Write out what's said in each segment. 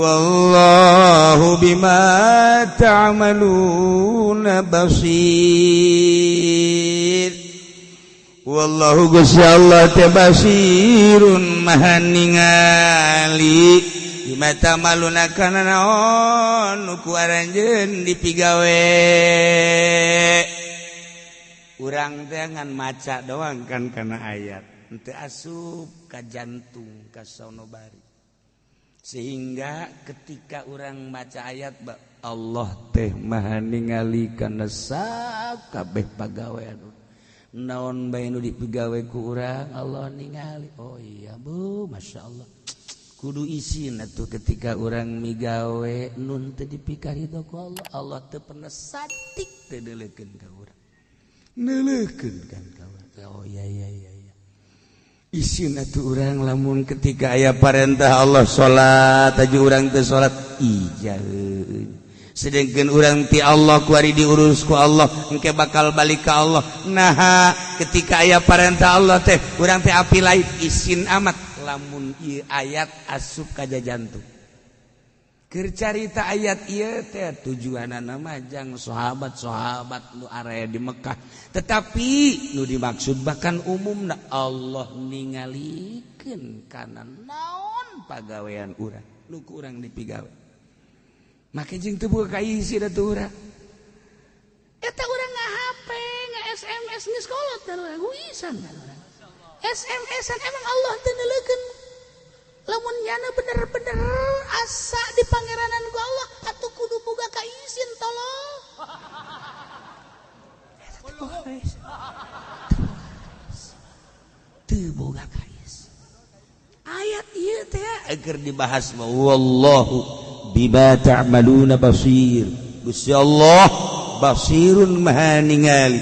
Wallahu bima ta'maluna basir. Wallahu Gusti Allah teh basirun maha ningali bima ta'maluna kana naon nu ku aranjeun dipigawe. Urang teh ngan maca doang kan kana ayat, henteu asup ka jantung ka sonobari. Sehingga ketika orang maca ayat Allah teh maha ningali kana sakabeh pagawean. Naon bae nu dipigawe ku urang Allah ningali. Oh iya bu, Masya Allah. Kudu isin atuh ketika orang migawe nun teu dipikarido ku Allah. Allah teu pernah satik teu deuleukeun ka urang. Neuleukeun kan ka urang. Oh iya iya iya. Isin atuh urang lamun ketika aya parentah Allah salat aja urang teu salat ijaeun. Sedangkan urang ti Allah kuari diurus ku Allah engke bakal balik ka Allah. Nah, ketika aya parentah Allah teh urang teh api lain isin amat lamun ieu ayat asup ka jantung. Keur carita ayat ieu teh tujuanana mah jang sahabat-sahabat nu area di Mekah. Tetapi nu dimaksud bahkan umumna Allah ningalikeun kana naon pagawean urang nu ku urang dipigawe. Make jeung teu boga kaisi atuh urang. Eta urang nga-HP, nga-SMS geus kolot dan urang huisan kan urang. SMS-an emang Allah teu neuleukeun. Lamun nyana bener-bener asa di pangeranan ku Allah atuh kudu boga kaisin tolol. Teu boga kais. Ayat ieu teh agar dibahas wallahu bima ta'maluna basir. Gusti Allah basirun maha ningali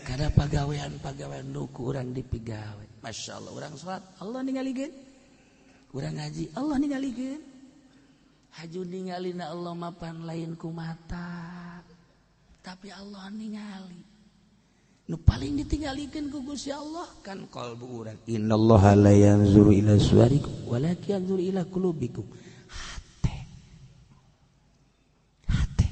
kana pagawean-pagawean nu ku urang dipigawe. Masya Allah urang salat Allah ningalikeun. Urang ngaji Allah ningalikeun. Haju ningalina Allah mapan lain ku mata, tapi Allah ningali. Nu paling ditinggalikeun ku Gusti Allah kan qalbu urang. Innallaha la yanzuru ila suwarikum walakin yanzuru ila qulubikum. Hate. Hate.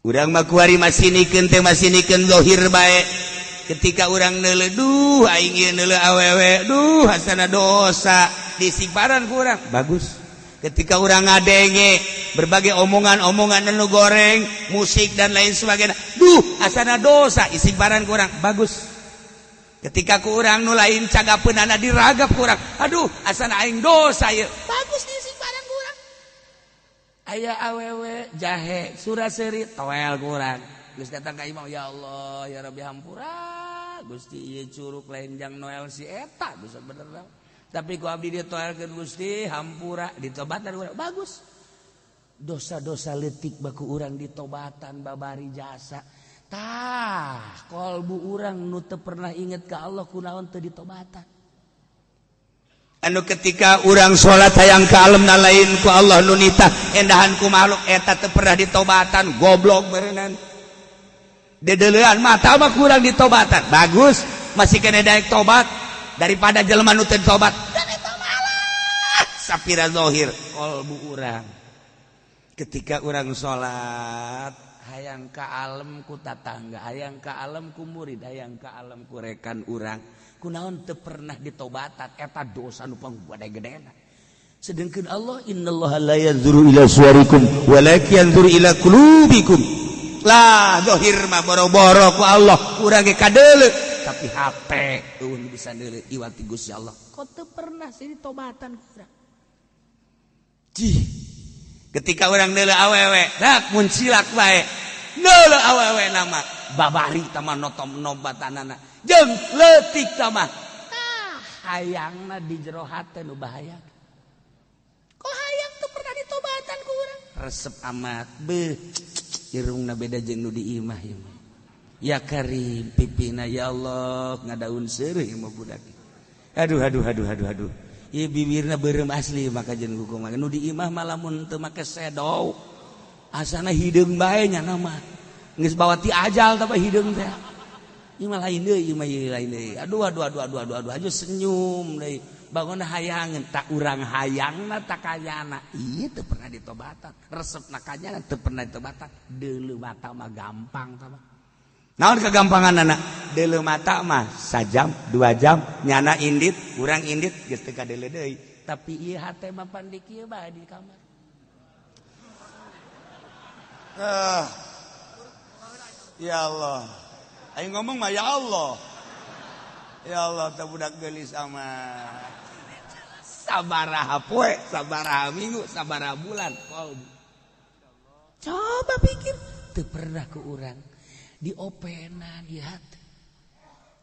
Urang mah kuari masinikeun teh masinikeun zahir bae. Ketika urang neuleuh duh aing ieu neuleuh awewe duh hasana dosa disiparan ku urang bagus. Ketika urang ngadenge berbagai omongan-omongan nu goreng musik dan lain sebagainya duh asana dosa isiparan ku urang bagus. Ketika ku urang nu lain cagapeunana diragap ku urang aduh asana aing dosa ieu bagus disiparan ku urang. Aya awewe jahe sura-seuri toel ku urang. Geus datang ka imam ya Allah ya Rabbi hampura Gusti ieu curug lain jang Noel si eta bisa bener tapi ku abdi ditoelkeun Gusti hampura ditobatan urang bagus. Dosa-dosa leutik baku urang ditobatan babari jasa tah kolbu urang nu teu pernah inget ka Allah kunaon teu ditobatan. Anu ketika urang salat hayang ka alamna lain ku Allah nu nitah endahan ku makhluk eta teu pernah ditobatan goblok beureunan. Dedelean mata mah kurang ditobatan bagus masih kena daek tobat daripada jelema nu teu tobat dan eta malah sapira zahir qalbu urang. Ketika urang salat hayang ka alam ku tatangga hayang ka alam ku murid hayang ka alam ku rekan urang kunaon teu pernah ditobatan eta dosa nu panggede-gedena. Sedangkan Allah innallaha la yanzuru ila suwarikum walakin yanzuru ila qulubikum. Lah zahir mah boro-boro ku Allah urang ge kadeuleu tapi hate eueun bisa deuleu iwat ti Gusti Allah. Kok teu pernah sih ditobatan ku urang. Cih. Ketika urang deuleu awewe, dak mun cilak bae. Deuleu awewe nama babari tama notom nobatanana. Jeung leutik tama. Tah hayangna di jero hate nu bahaya. Kok hayang teu pernah ditobatan ku urang? Resep amat beuh. Irungna beda jeung nu di imah ieu mah. Ya karim pipina ya Allah ngadaun seureuh ieu mah budak. Aduh aduh aduh aduh aduh. Ieu bibirna beureum asli maka jeung hukum. Nu di imah mah lamun teu make sedow asana hideung bae nya mah. Geus bawa ti ajal tah hideung teh. Ieu mah lain deui ieu mah ieu lain deui. Aduh aduh aduh aduh aduh aduh aja senyum deui. Bangun hayangan tak urang hayangna tak kayana. Ieu teu pernah ditobatan. Resepna kanyana teu pernah ditobatan. Deuleu mata mah gampang tah mah. Naon kegampanganana? Deuleu mata mah sajam, 2 jam nyana indit, urang indit geus teu kadeuleu deui. Tapi ieu hate mah pan di kieu bae di kamar. Ya Allah. Ayo ngomong mah ya Allah. Ya Allah teh budak geulis amat. Sabaraha poe, sabaraha minggu, sabaraha bulan. Coba pikir, teu pernah ku urang diopenan di hati.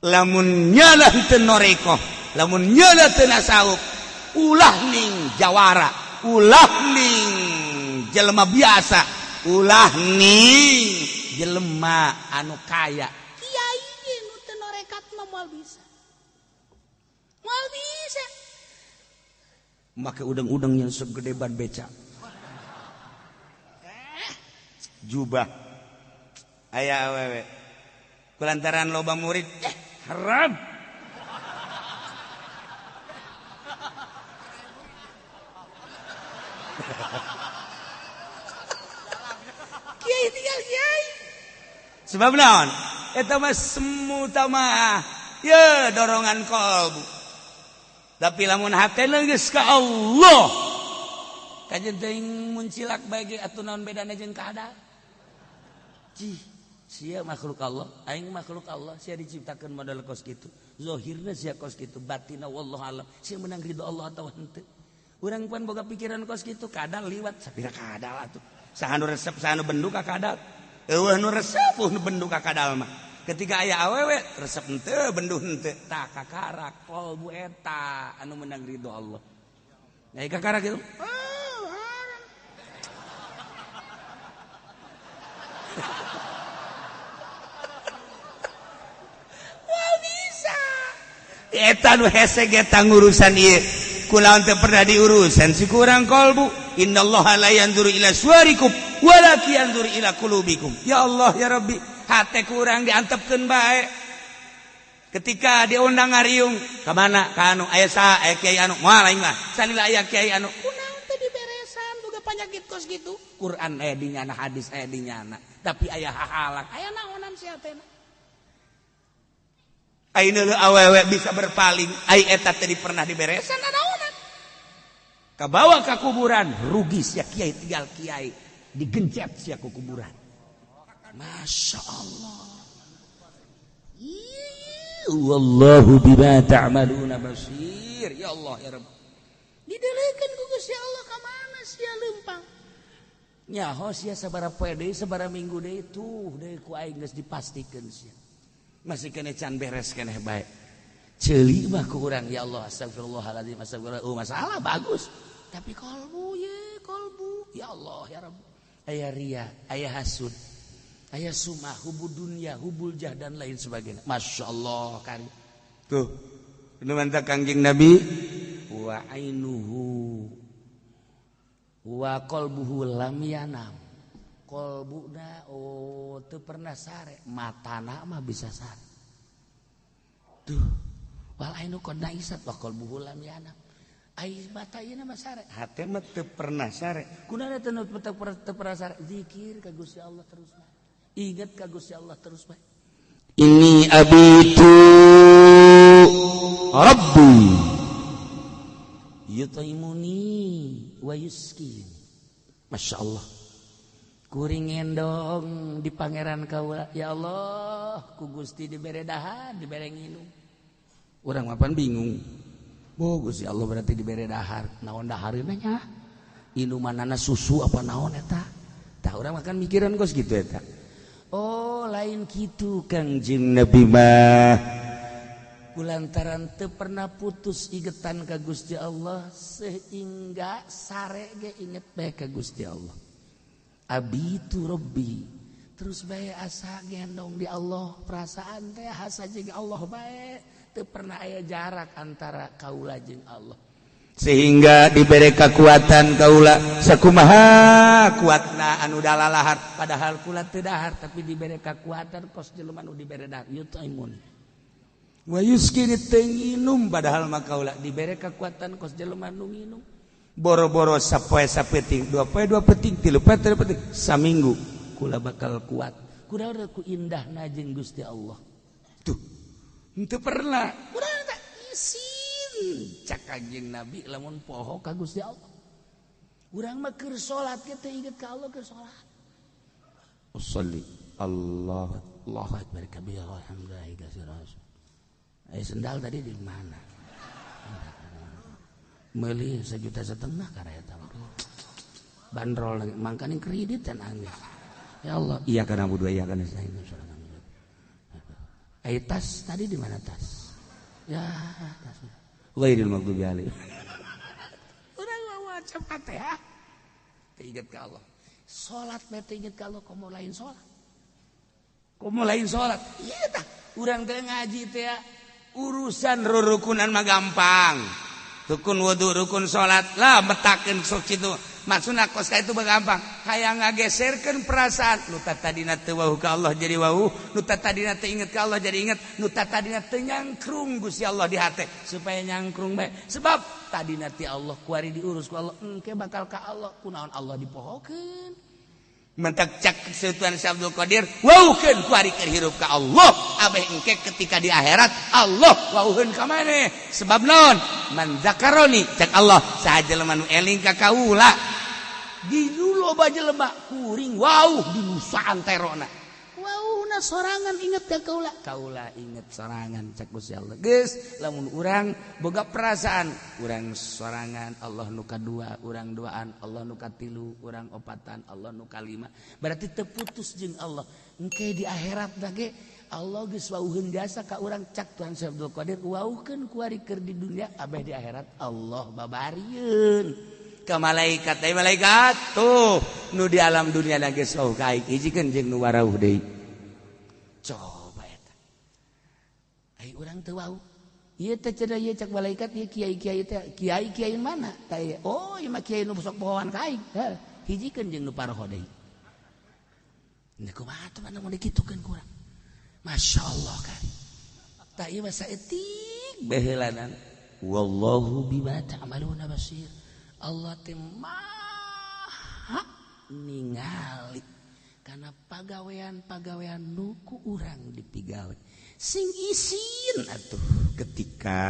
Lamun nyala teu noreko, lamun nyala teu nasawuf, ulah ning jawara, ulah ning jelema biasa, ulah ning jelema anu kaya. Kiai nu teu norekat mah moal bisa. Moal bisa. Make udang-udang yang segede ban beca. Jubah. Aya awewe. Kulantaran loba murid, haram. Kiai tinggal kiai. Sebab naon? Eta mah semu tamah. Ye dorongan kalbu. Tapi lamun hatena geus ka Allah. Kajen teuing muncilak bae ge atuh naon bedana jeung kadal. Cih, sia makhluk Allah, aing makhluk Allah, sia diciptakeun model kos kitu. Zahirna sia kos kitu, batinna wallahu alam. Sia menang ridho Allah atawa henteu. Urang pan boga pikiran kos kitu, kadal liwat sapira kadal atuh. Saha nu resep, saha nu bendu ka kadal. Eueuh nu resep, eueuh nu bendu ka kadal mah. Ketika aya awewe resep henteu, bendu henteu. Tah kakarak qalbu eta anu menang ridho Allah. Nah, kakarak kitu. Wah bisa. Eta nu hese ge ngurusan ieu. Kulaon teu pernah diurusan si kurang kalbu. Innallaha la yanzuru ila suwarikum walakin yanzuru ila qulubikum. Ya Allah ya Rabbi, hate kurang diantepkeun bae. Ketika diundang ngariung ka mana ka anu aya saha aya kiai anu moal aing mah. Salila aya kiai anu kunaon teh diberesan boga panyakit kos kitu. Quran aya di nyana, hadis aya di nyana, tapi aya hahalak. Aya naonan sia teh. Ai neuleuh awewe bisa berpaling, ai eta teh pernah diberesan naonan. Kabawa ka kuburan, rugi sia kiai tinggal kiai, digencet sia ku kuburan. Masya Allah. Wallahu bima ta'maluna basir. Ya Allah ya Rabb. Didelekeun ku Gusti Allah ka mana sia leumpang. Nyaho sia sabaraha poe deui, sabaraha minggu deui tuh deui ku aing geus dipastikeun sia. Masih kene can beres keneh bae. Ceuli mah ku urang ya Allah astagfirullahaladzim astagfirullah. Oh masalah bagus. Tapi kalbu ye kalbu ya Allah ya Rabb. Aya ria, aya hasud, aya sumah, hubul dunia, hubul jah dan lain sebagainya. Masya Allah kari. Tuh, nu mantap Kangjeng Nabi wa ainuhu wa qalbuhu lam yanam. Qalbuna oh teu pernah sare, matana mah bisa sare. Tuh, wal ainu qad naisat wa qalbuhu lam yanam. Ai mata ieu mah sare, hate mah teu pernah sare. Kunaon teu pernah sare? Zikir ka Gusti Allah terus bae. Ingat ka Gusti Allah terus bae. Ini abitu Rabbi yutaimuni wa yuskin. Masya Allah. Kuring ngendong di pangeran kaula. Ya Allah, ku Gusti dibere dahar, dibere nginum. Urang mapan bingung. Oh, Gusti Allah berarti dibere dahar. Naon dahareuna nya? Inumanana susu apa naon eta? Tah urang makan mikiran kos gitu eta. Oh, lain kitu Kangjeng Nabi mah. Kulantaran teu pernah putus igetan ka Gusti Allah sehingga sare ge inget bae ka Gusti Allah. Abitu Rabbi. Terus bae asa gendong di Allah, perasaan teh asa jeung Allah bae. Teu pernah aya jarak antara kaula jeung Allah. Sehingga diberi kekuatan kaula sakumaha kuatna anu dalalahar, padahal kula teu dahar tapi diberi kekuatan kos jelema nu dibere dahar yutaimun. Wa yuskini teu nginum padahal mah kaula dibere kekuatan kos jelema nu nginum. Boro-boro sapoe sapeting, dua poe dua peting, tilu poe tilu peting, saminggu kula bakal kuat. Kuda ku indahna jeung Gusti Allah. Tuh. Henteu pernah. Urang teh isin cak Kanjeng Nabi lamun poho ka Gusti Allah. Urang mah keur salat ge teu inget ka Allah keur salat. Usolli Allah Allahu akbar kabira alhamdulillah katsiran. Sendal tadi di mana? Meuli 1,5 juta karena eta. Bandrol mangkaning kredit dan angis. Ya Allah, iya kana budu iya kana sain. Tas tadi di mana tas? Ya, tas. Ghairil maghdubi alaihim. Urang mah maca Fatihah. Teu inget ka Allah. Salat mah teu inget ka Allah komo lain salat. Komo lain salat. Ieu tah urang teh ngaji teh urusan rurukunan mah gampang. Rukun wudu, rukun salat lah metakeun sok kitu. Maksudna kos ka itu mah gampang. Hayang ngageserkeun perasaan nu tadina teu wauh ka Allah jadi wauh, nu tadina teu inget ka Allah jadi inget, nu tadina teu nyangkrung Gusti Allah di hate supaya nyangkrung bae. Sebab tadina ti Allah kuari diurus ku Allah, engke bakal ka Allah, kunaon Allah dipohokeun. Mentak cak Sultan Syekh Abdul Qadir wauhkeun kuari keur hirup ka Allah abeh engke ketika di akhirat Allah wauheun ka maneh sebab naon man zakaroni cak Allah saha jelema nu eling ka kaula di loba jelema kuring wauh di nusaan terona wauhna sorangan inget ka kaula kaula inget sorangan cak Gusti Allah geus lamun urang boga perasaan urang sorangan Allah nu kadua urang duaan Allah nu katilu urang opatan Allah nu kalima berarti teu putus jeung Allah engke di akhirat ge Allah geus wauheun jasa ka urang cak Tuhan Syekh Abdul Qadir wauhkeun kuari keur di dunia abeh di akhirat Allah babarieun ka malaikat ai malaikat tuh nu di alam dunia geus wauh ka aing hijikeun jeung nu warauh deui. Coba eta. Ai urang teu wau. Ieu teh cenah ieu cak malaikat ieu kiai-kiai teh, kiai-kiai mana? Tah ieu. Oh, ieu mah kiai nu sok pohoan ka aing. Heuh, hijikeun jeung nu paroho deui. Nah kumaha atuh mana mun dikitukeun ku urang. Masyaallah kan. Tah ieu mah saeutik baheulanan. Wallahu bima ta'maluna basir. Allah teh maha ningali karena pagawean-pagawean nu ku urang dipigawe sing isin atuh ketika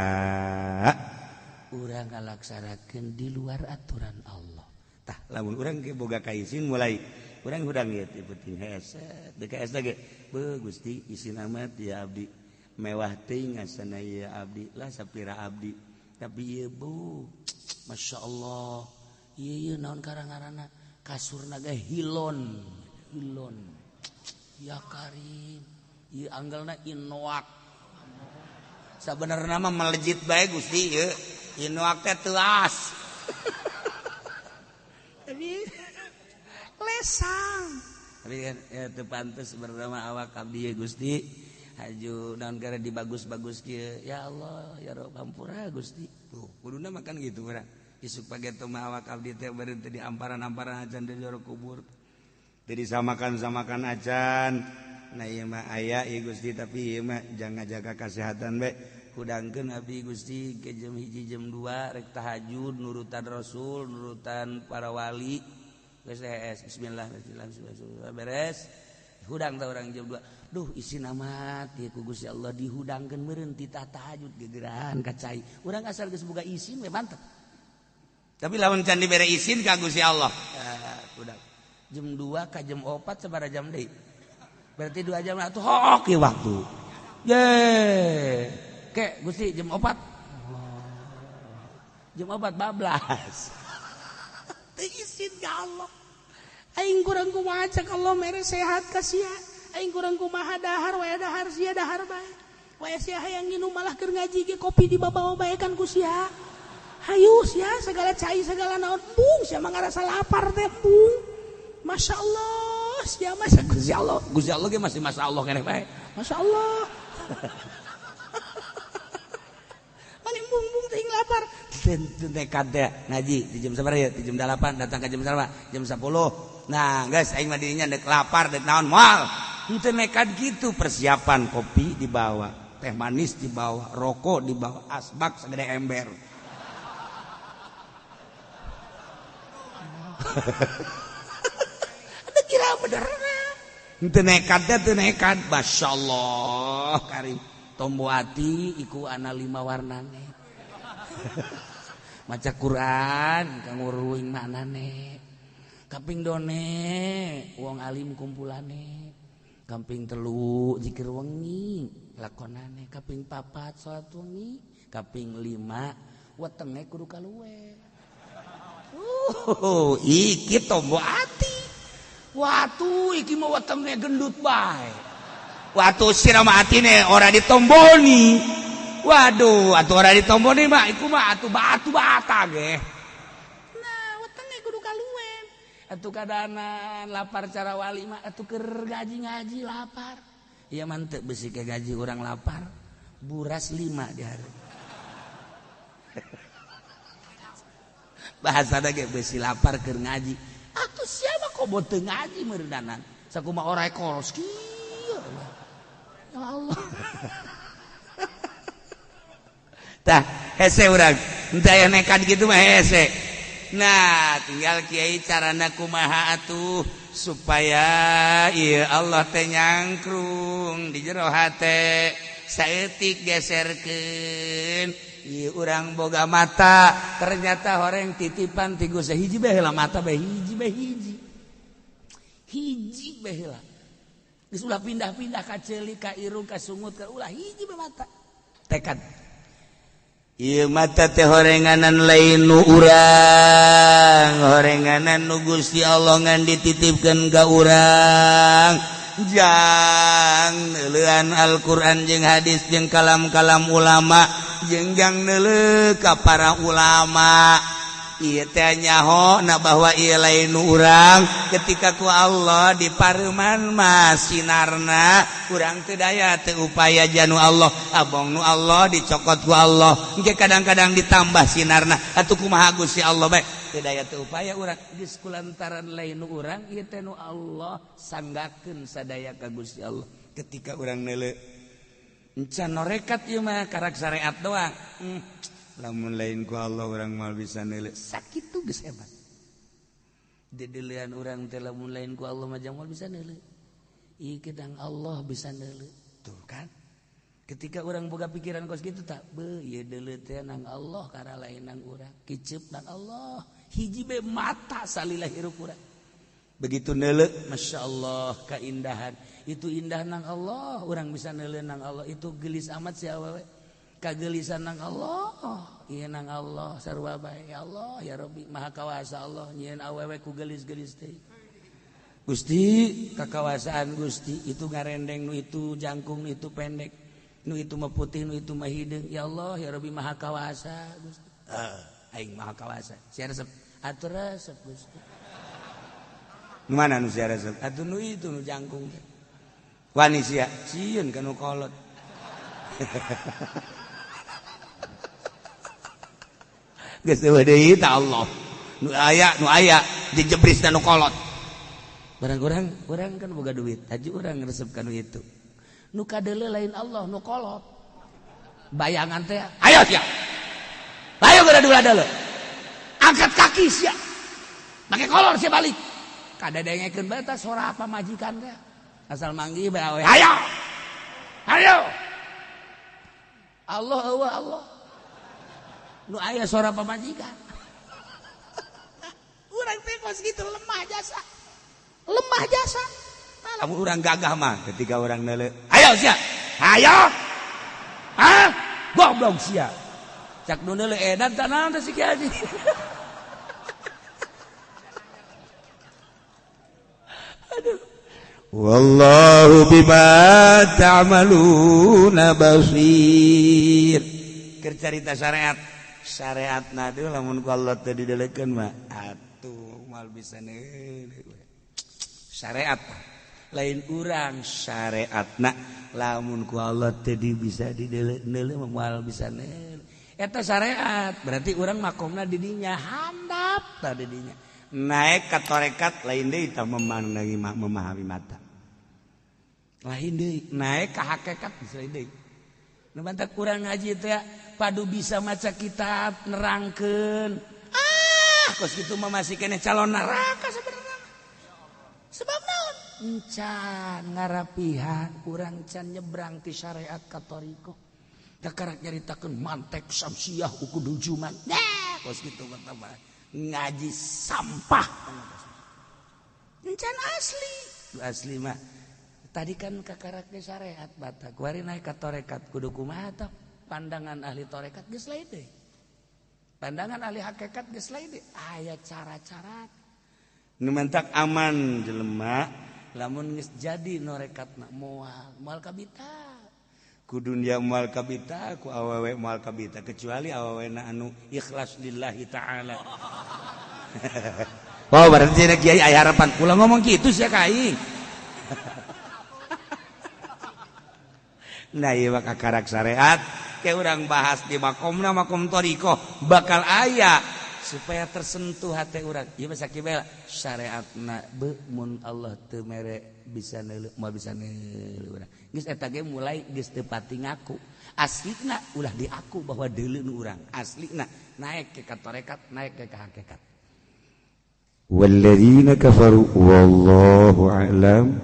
urang ngalaksanakeun di luar aturan Allah. Tah lamun urang ge boga kaisin mulai urang hudang ieu teh penting hese DKS ge beuh Gusti isin amat ya abdi mewah teuing asana ieu abdi lah sapira abdi tapi ieu bu Masya Allah ieu naon karang-karana kasurna ge hilon hilon ya karim ieu anggelna inoak sabenerna mah melejit bae Gusti ieu inoak teh teuas tapi lesang tapi kan ya teu pantes bernama awak abdi ye Gusti haju naon gara dibagus-bagus kieu ya Allah ya Rabb hampura Gusti tuh kuduna makan gitu urang isuk pageto mah awak abdi teh beureun teh di amparan-amparan acan di jero kubur teu disamakan-samakan acan nah ieu mah aya ieu Gusti tapi ieu mah jangan jaga kesehatan bae hudangkeun abdi Gusti ke jam 1 jam 2 rek tahajud nurutan Rasul nurutan para wali geus bismillah bismillah bismillah beres hudang tah urang jam 2 duh isin amat ieu ku Gusti Allah dihudangkeun meureun ti tahajud gegeran ka cai urang asal geus boga isin we mantep tapi lamun can dibere isin ka Gusti Allah hudang jam 2 ka jam 4 sabaraha jam deui berarti 2 jam atuh hook ieu waktu ye ke Gusti jam 4 jam 4 bablas teu isin ka Allah aing kurang kumaha cak Allah mere sehat ka sia aing kurang kumaha dahar waya dahar sia dahar bae waya sia hayang nginum malah keur ngaji ge kopi dibawa bae kan ku sia hayu sia segala cai segala naon bung sia mah ngarasa lapar teh bung Masya Allah sia mah Gusti Allah Gusti Allah ge masih Masya Allah keneh bae Masya Allah paling bung-bung teuing lapar nekat teh ngaji di jam sabaraha ya di jam 8 datang ke jam sabaraha jam 10 nah guys aing mah dirinya dek lapar dek naon moal henteu nekat gitu persiapan kopi dibawa teh manis dibawa, rokok dibawa, asbak segede ember. Ada kira bener. Teu nekat teh teu nekat, masyaallah karim. Tombo ati iku ana 5 warnane. Maca Quran kanggo ruwing maknane. Kaping done wong alim kumpulane. Kaping 3 zikir wengi lakonane, kaping 4 salat wengi, kaping 5 wetenge kudu kaluwe. Iki tombo ati. Watu iki mah wetenge gendut bae. Watu sira mah atine ora ditomboni. Waduh, atuh ora ditomboni mah iku mah atuh batu bata ge. Nah, wetenge kudu kaluwe. Atuh kadanan lapar cara wali mah atuh keur gaji-ngaji lapar. Ieu mah teu besi ke gaji urang lapar. Buras 5 di hari. Bahasa ge besi lapar keur ngaji. Atuh siapa kok bote ngaji meureundanan? Sakumaha ora koros kieu. Ya Allah. Tah, hese urang. Henteu aya nekat kitu mah hese. Nah, tinggal kiai carana kumaha atuh supaya ieu Allah teh nyangkrung di jero hate. Saeutik geserkeun. Ieu urang boga mata, ternyata horeng titipan ti Gusti hiji bae heula mata bae hiji bae hiji. Hiji bae heula. Geus ulah pindah-pindah ka ceuli, ka irung, ka sungut, ka ulah hiji bae mata. Tekad. Ieu mata teh horenganan lain nu urang, horenganan nu Gusti Allah ngan dititipkeun ka urang. Jang neuleuan Al-Qur'an jeung hadis jeung kalam-kalam ulama, jeung jang neuleuh ka para ulama. Ieu teh nyaho na bahwa ieu lain nu urang, ketika ku Allah dipareuman mah sinarna urang teu daya teu upaya janu Allah, abong nu Allah dicokot ku Allah. Engke kadang-kadang ditambah sinarna atuh kumaha Gusti Allah bae teu daya teu upaya urang geus kulantaran lain nu urang ieu teh nu Allah sanggakeun sadaya ka Gusti Allah. Ketika urang neuleuh encan norekat ieu mah karak syariat doang. Lamun lain ku Allah urang moal bisa neuleuh sakitu geus hebat. Dedeulean urang teh lamun lain ku Allah mah moal bisa neuleuh. Ieu kedang Allah bisa neuleuh. Tuh kan? Ketika urang boga pikiran kos kitu tak beuh ieu deuleuh teh nang Allah kara lain nang urang. Kiceup nang Allah. Hiji be mata salila hirup urang. Begitu neuleuh masyaallah kaindahan. Itu indah nang Allah, urang bisa neuleuh nang Allah. Itu geulis amat si awewe. Kagelisan nang Allah, ieu nang Allah sarua bae. Ya Allah, ya Rabbi, Maha Kawasa Allah nyieun awewe ku geulis-geulis teh. Gusti, kakawasaan Gusti itu ngarendeng nu itu jangkung nu itu pendek, nu itu mah putih nu itu mah hideung. Ya Allah, ya Rabbi Maha Kawasa Gusti. Aing Maha Kawasa. Sia resep, atuh resep Gusti. Nu mana nu sia resep? Atuh nu itu nu jangkung teh. Wani sia, sieun ka nu kolot. Geus eueuh deui ta Allah. Nu aya dijebris nu kolot. Barang urang kan boga duit, haji urang resep ka nu itu. Nu kadeuleu lain Allah, nu kolot. Bayangan teh, ayo sia. Ayo geura dula deuleu. Angkat kaki sia. Make kolor sia balik. Kadadengekeun bae tah sora apa majikan teh. Asal manggih bae awe. Ayo. Ayo. Allah eueuh Allah. Nu aya suara pamajikan. Urang teh kos kitu lemah jasa. Lemah jasa. Lamun urang gagah mah ketika urang neuleuh, ayo sia. Ayo. Hah? Goblok sia. Cak nu neuleuh edan tah naon teh si Kiai Haji. Aduh. Wallahu bima ta'maluna basir. Keur carita syariat. Syariat na deui lamun ku Allah teu didelekeun mah atuh moal bisa neuleuh. Syariat lain urang syariatna lamun ku Allah teu bisa didelekeun moal bisa neuleuh. Eta syariat berarti urang makomna di dinya handap tah di dinya. Naik ka tarekat lain deui tah memandangi memahami mata. Lain deui naik ka hakikat lain deui. Nu mantak kurang ngaji teh padu bisa maca kitab nerangkeun. Ah, kos kitu mah masih keneh calon neraka sebenarnya. Sebab naon? Encan ngarapihan urang can nyebrang ti syariat ka thariqah. Kakarak nyaritakeun mantek samsiah ukudu juman. Nah, kos kitu mah ngaji sampah. Encan asli. Asli mah tadi kan kakaraknya syariat batak kuari naik ka torekat kudu kumaha tah pandangan ahli torekat geus lain deui, pandangan ahli hakikat geus lain deui, aya cara-cara nu mentak aman jelema lamun geus jadi norekatna moal moal kabita ku dunia moal kabita ku awewe moal kabita kecuali awewena anu ikhlas lillahi ta'ala. Wow, berarti kiai aya harapan kula ngomong kitu sia ka aing. Nah ieu mah kakarak syariat ke urang bahas di makomna makom thariqah bakal aya supaya tersentuh hati urang. Ieu mah sakibel syariatna beuh mun Allah teu mere bisa neuleuh moal bisa neuleuh urang. Geus eta ge mulai geus teu pati ngaku. Aslina ulah diaku bahwa deuleu nu urang. Aslina naik ke tarekat, naik ke hakikat. Walladzina kafaru wallahu a'lam.